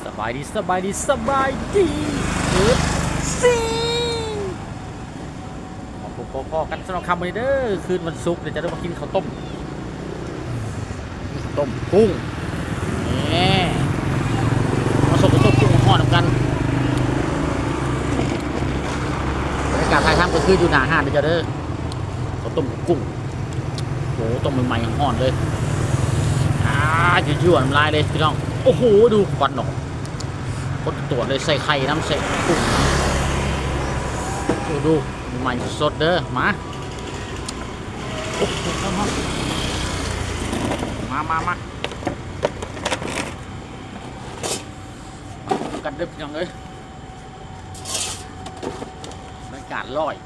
ສະບາຍດີ ສະບາຍດີ ສະບາຍດີ ເອີ ຊີ ມາພົບພໍ້ກັນສຳລັບຄ່ຳມື້ນີ້ເດີ ຄືນວັນສຸກເດີ ຈະໄດ້ມາກິນເຂົ້າຕົ້ມ ເຂົ້າຕົ້ມກຸ້ງ ນີ້ ມາສົມເຂົ້າຕົ້ມກຸ້ງຮ້ອນນຳກັນ. ບັນຍາກາດຖ່າຍທຳກໍຄືຢູ່ໜ້າຮ້ານເດີເຈົ້າເດີ ເຂົ້າຕົ້ມກຸ້ງ ໂອ້ ຕົ້ມໃໝ່ໆ ຮ້ອນໆ ເລີຍ ອາ ຍົວໆ ນ້ຳລາຍເລີຍພີ່ນ້ອງ. ໂອ້ໂຫ ດູຄວັນອອກ ຄົນຈະຕວດເລີຍ ໃສ່ໄຂ່ນຳ ໃສ່ກຸ້ງ ໂອ້ ດູ ໃໝ່ໆ ສົດໆ ເດີ ມາ ໂອ້ໂຫ ຮ້ອນໆ ມາ ມາ ມາ ກັນເດີພີ່ນ້ອງເອີຍ ບັນຍາກາດລອຍ.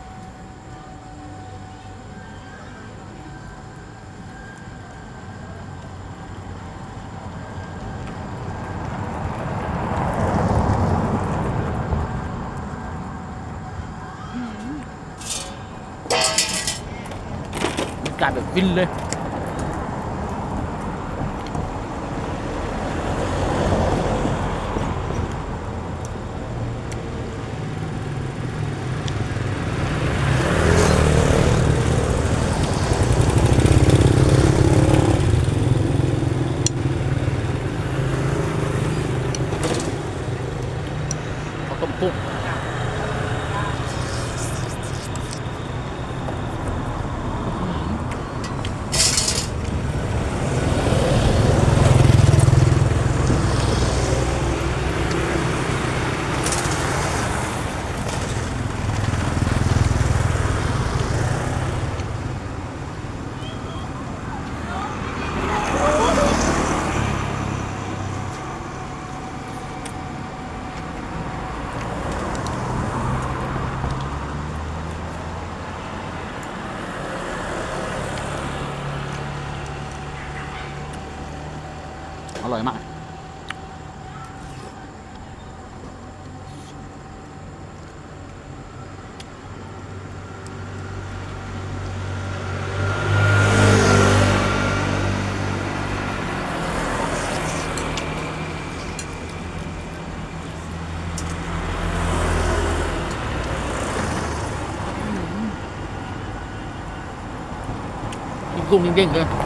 ກາຍແບບຟິນເລີຍ. ເຂົ້າຕົ້ມກຸ້ງ ອະລ່ອຍມາກ. ອືມ ກິນກຸ້ງເດ້ງໆ ເລີຍ.